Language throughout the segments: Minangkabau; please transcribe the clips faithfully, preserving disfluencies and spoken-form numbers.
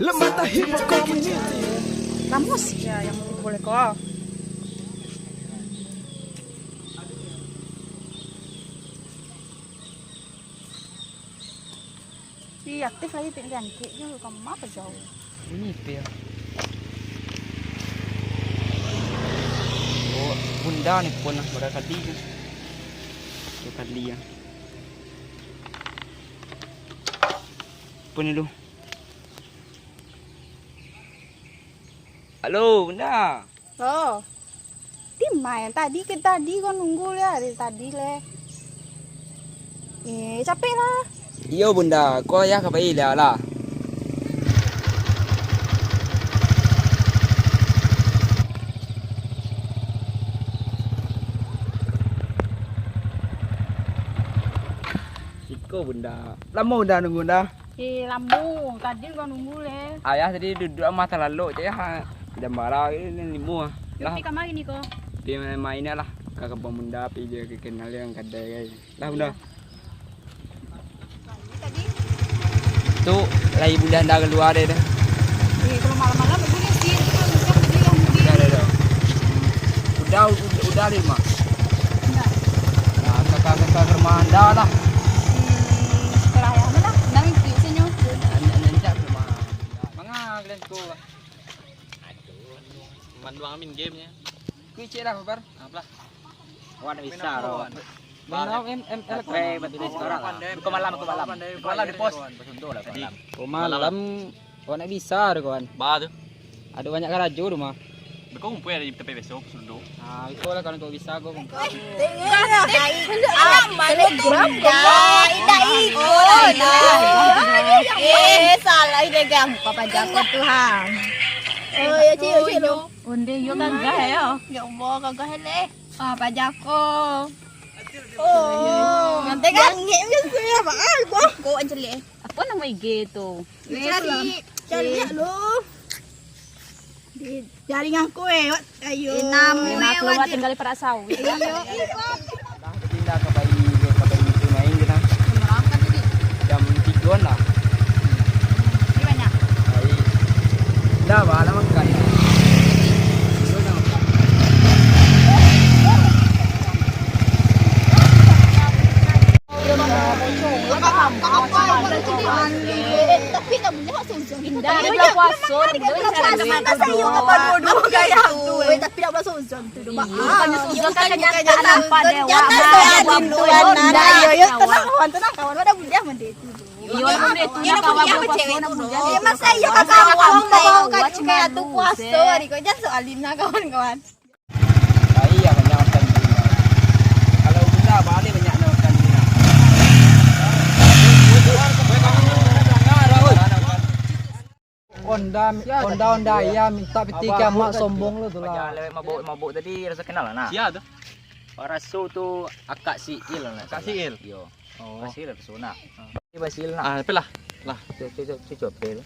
Mata hip hop kau punya. Kamus ya yang boleh kau. Ih, aktif lagi, tik jangkik je, kama apo jauh. Ini pil. Oh, bunda ni pun lah, berapa kali tu? Dua kali ya. Pun dulu. Halo, bunda. Oh. Di ma tadi, ka tadi ko nunggu leh, dari tadi leh. Eh, capek lah. Iyo, bunda, ko ayah ka pai lah, lah. Siko, bunda. Lamo bunda nunggu, bunda? Eh, lamo. Tadi urang nunggu leh. Ayah tadi duduak mah talalok, cak, ha. Jam bara ni limo ah. Lah. Pi kamari ni ko? Pi main lah. Ka kampung bunda, pi je ka kenal dengan kadai, kan. Lah, bunda. Tadi? Tu, lai bunda ndak kalua deh dah. Eh, kalau malam-malam bagus sih. Itu kan bisa beli yang mungkin. Dah, dah, dah. Udah, udah, udah deh, Mak. Nah, kakak-kakak ke rumah anda lah. Hmm, sekolah yang mana? Nang itu senyum. Nang, nang, nang, nang, rumah. Manga kalian tu? Aduh, manduang main game-nya. Kuicik lah, Bar. Apalah? Wan bisa, ro. Minum M M L. Baterai, baterai sekarang. Bukan malam, bukan malam. Bukan malam di pos. Tadi. Bukan malam. Awak nak bisa tu, kawan. Ba tu. Ada banyak karajo tu mah. Beko kumpul di tepi beso, sudo. Ah, iko lah kawan, kau bisa, kau kumpul. Tengok lah, guys. Ah, mana tu? Indah, indah, iko lah, indah. Eh, salah, indah, gang. Papa Jako tu, ha. Oh, ya, cik, ya, cik, lo. Onde, yo gagah, yo. Ya Allah, gagah, leh. Ah, Papa Jako. Oh, nanti kan? Gangik biasanya, Pak. Ah, gua. Kok ancelik? Apa nama I G tu? Cari, cari lihat lu. Di jaringan ku, eh, Wak. Ayo. Enam, eh, keluar Wak, tinggal di parak sawit. Iyo. Nah, kita pindah ka pai, ka pai itu main kita. Jam tiga lah. Ini banyak. Baik. Dah, Pak, nak makan. Dah makan. Tapi tak boleh. Indah, dia bulan puasa, dia bulan puasa. Tapi tak boleh suzon tu, Dok. Iyo, bukannya suzon, kan kenyataan nampak deh, Wak. Jangan suzon tu, Wak. Nah, iyo, iyo, tenang, kawan, tenang, kawan. Wak dah buliah mande tu. Iyo, mande tu, nah, kawan, bulan puasa, nak buliah. Iyo, masa iyo, kawan, kawan, kawan, kawan, tu puasa, hari ko, jangan soalin, nah, kawan-kawan. Lai lah banyak makan di rumah. Kalau bunda, baa lai banyak nak makan di rumah. Onda, onda, onda, iya, minta piti kiamat, sombong lo tu lah. Jangan lewat mabok-mabok tadi, raso kenal lah, nah. Sia tu? Raso tu akak si Il, nah. Akak si Il? Iyo. Oh. Akak si Il raso, nah. Ini Basil, nah. Ah, apalah? Lah. Cucuk, cucuk, cucuk, apel.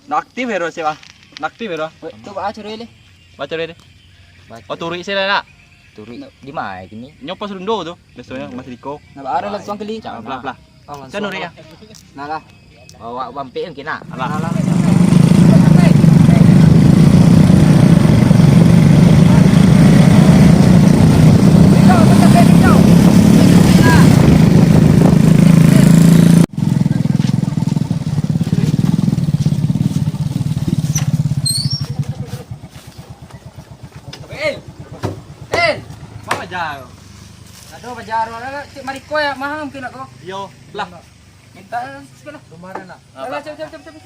Nak aktif ya, Ro, sih, Bang? Nak aktif ya, Ro? Weh, tu, Pak, cari deh. Baca deh. Baca. Oh, turuik sih lah, nak. Turuik. Di mana kini? Nyo pos Lundo tu. Biasanya masih diko. Nah, Pak, ada langsung kali. Pelan, pelan. Oh, langsung. Saya nuruik ya. Nah lah. Bawa bampik mungkin, nak. Alah. Nah, lah. Eh, eh, ma paja ko? Aduh, paja ko lah, cik mariko ya, mahal mungkin ko. Iyo, lah. Minta sikit lah. Lumayan lah. Alah, cek, cek, cek.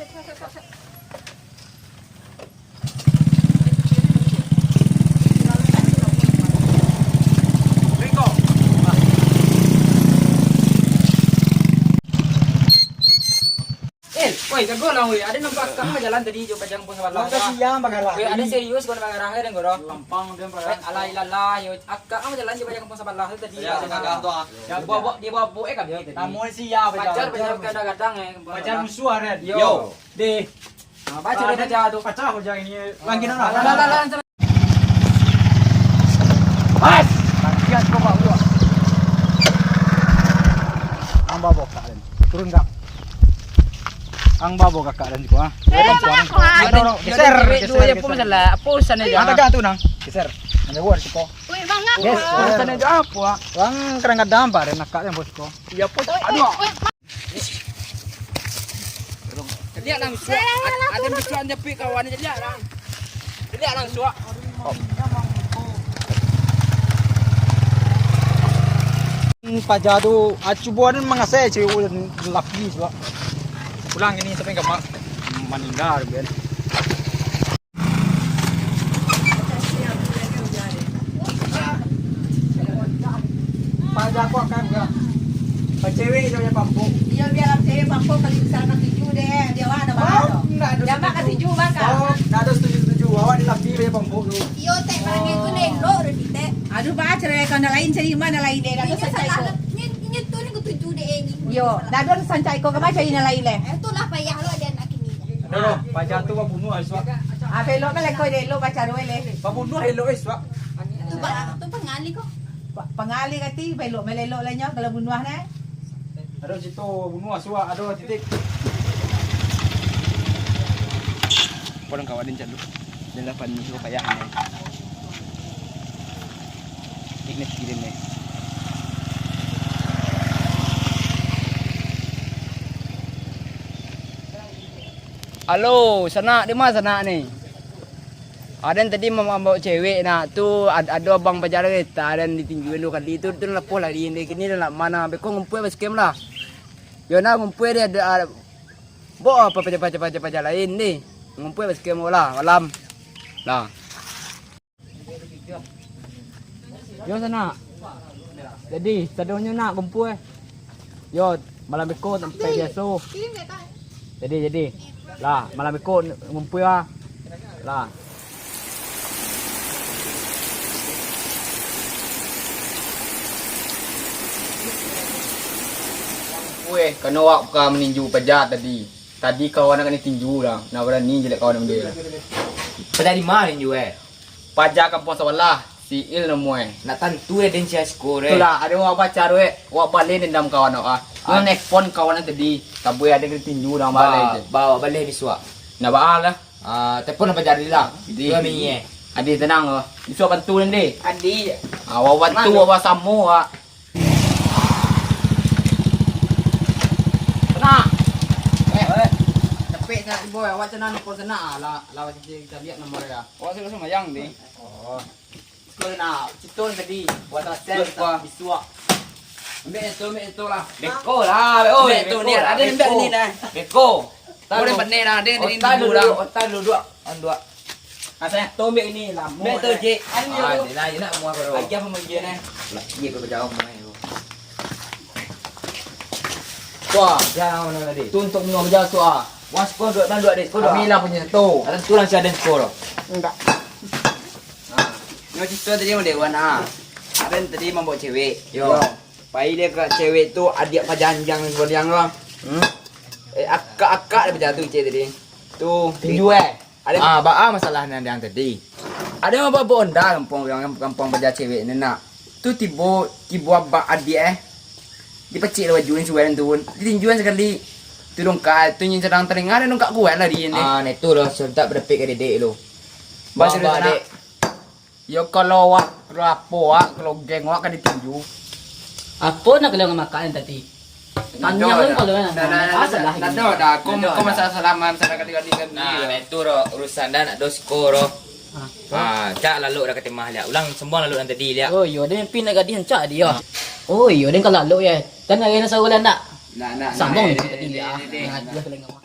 Riko. Eh, woi, jago lah, woi. Ada nampak akak mah jalan tadi jo bajang pun sabalah. Wah, kasihan, bagarah. Woi, ada serius kau nak bagarah, eh, dan goro. Gampang dia bagarah. Eh, alah, ilah, lah, yo. Akak mah jalan jo bajang pun sabalah tu tadi. Ya, bagarah tu, ah. Ya, buat, buat, dia buat buat, eh, kami tadi. Kamu ni siap, pacar, pacar, pacar, kadang-kadang, eh. Pacar musuh, Ren. Yo. Yo. Deh. Ah, baca deh, baca tu. Pacah hujan ini. Lagi nak, lah, lah, lah, lah. Pas! Bagian kau bawa. Tambah bokak, Ren. Turun, Kak. Ang babo kakak dan siko, ah. Eh, bang, aku, ah. Ada orang geser, geser, geser. Apo masalah? Apo urusan aja? Angkat tu nang. Geser. Ambil buat siko. Weh, bang, aku, ah. Geser. Urusan aja apo, ah? Bang, kadang-kadang, Pak, ada nakak yang bos ko. Iya, apo? Aduh. Caliak langsung. Ada bisuak japik kawan, caliak lang. Caliak langsung. Paja tu, ah, cubo ni mangasai cewek laki suak. Pulang ini sampai gamak maninggal kan. Paja ko akan ga. Pacewek je banyak pampuk. Iyo, bialah cewek pampuk kali besar katuju deh. Dia awak ada bahan tu. Dia mak katuju bakal. Oh, ndak ada setuju-setuju. Awak dilapi banyak pampuk tu. Iyo, tek, barang itu elok dah, tek. Aduh, bah, cerai kau nak lain, cari mana lain deh. Dah sancai ko. Nyen, nyen tu ni katuju deh, eh, ni. Iyo, dah sancai ko, kemana cari yang lain leh? Eh, itulah payah lo dia nak kini. Aduh, paja tu babunuh, Iswak. Ah, elok kan leko elok paja tu leh. Babunuh elok, Iswak. Tu ba-, tu pangali ko. Pa-, pangali kati, elok melelok lah nyo, kalau bunuah neh. Ado situ bunuah suak, ado titik. Orang kawan ni cak tu. Dia lapan ni, payah ni. Tik ni, kirim ni. Halo, sanak, di ma sanak ni? Aden tadi mambao cewek nak tu, ad-, ado abang paja kereta aden ditinju duo kali tu, tu lapoh lari deh, kini dah nak mana, beko ngumpul basecamp lah. Yo nah, ngumpul deh, ado, ah, bo apa paja-paja-paja lain deh. Ngumpul basecamp lah, malam. Lah. Yo, sanak. Jadi, sadonyo nak kumpul, eh. Yo, malam beko sampai biaso. Jadi, jadi. Lah, malam beko ngumpul lah. Lah. Weh, kano awak ka maninju paja tadi. Tadi kawan nak kena tinju lah. Nak barani je lek kawan ambil. Paja di ma ninju, eh? Paja kampuang sabalah, si Il namo e. Nak tantu e den sia siko re. Itulah, ado awak baca tu e, awak baleh dendam kawan awak ah. Ah. Nyo nelpon kawan tadi, tabuih ado kena tinju dalam balai tu. Ba, awak baleh bisuak. Nak baa lah. Ah, telepon paja Adi lah. Adi. Dua minit e. Adi tenang lah. Bisuak bantu den deh. Adi. Ah, awak bantu, awak samo awak. Sanak. Eh, eh. Capek sanak si boy, awak cak nan pun sanak ah, lah, lah kita lihat nomor ya. Awak sudah sembahyang ni. Oh. Sekolah nak, cito tadi, buat salah sen, bisuak. Ambil itu, ambil itu lah. Beko lah, oi. Ambil itu, beko ni, lah, ada beko. Ambil ni lah. Beko. Boleh benih lah, dia dari otak dulu, lah. Otak dulu, dua, an dua. Asal tu ambil ini lah. Ambil tu, Jek. Ah, dia lah, dia nak mua baru. Lagi apa mungkin eh? Lagi apa berjauh mai tu. Wah, jangan mana tadi. Tu untuk mua berjauh tu ah. Wah, skor dua, tan dua deh, skor dua. Kami lah punya satu. Ada tu lah si ada skor. Enggak. Nah, nyo cerita tadi sama Dewan ah. Aden tadi mambawa cewek. Yo. Yo. Pai dia ka cewek tu, adiak pajanjang dan sebagainya lah. Hmm. Eh, akak-akak dia berjatuh cewek tadi. Tu. Tinju eh. Ada ah, baa masalah nan yang tadi. Ada yang bawa onda kampuang urang, kampuang paja cewek ni nak. Tu tibo, tibo abak adiak eh. Dipacik lah baju ni suai tu. Ditinjuan sekali. Tu dongkak, tu nyin sedang telinga dan dongkak kuat lah dia ni. Ah, nah itu lah, serentak berepek ke dedek lu. Bang, bang, dek. Yo, kalau awak, kalau apo awak, kalau geng awak kan ditinju. Apo nak kalian makan tadi? Tanyang lah kalau nak. Nah, nah, nah, salah nah, ini. Nah, dah, kau, nah, kau dah. Masalah salaman, masalah kadi-kadi kan. Nah, nah, itu ro, urusan dah nak dos ko ro. Ah, cak lalu dah katimah liak. Ulang semua lalu yang tadi liak. Oh, iyo, dia mimpi nak gadih cak dia. Ah. Oh, iyo, dia kalau lalu ya. Kan ada yang salah nak. Nah, nah, nah, sambung ni tadi liak. Nah, dia kalau ngomong.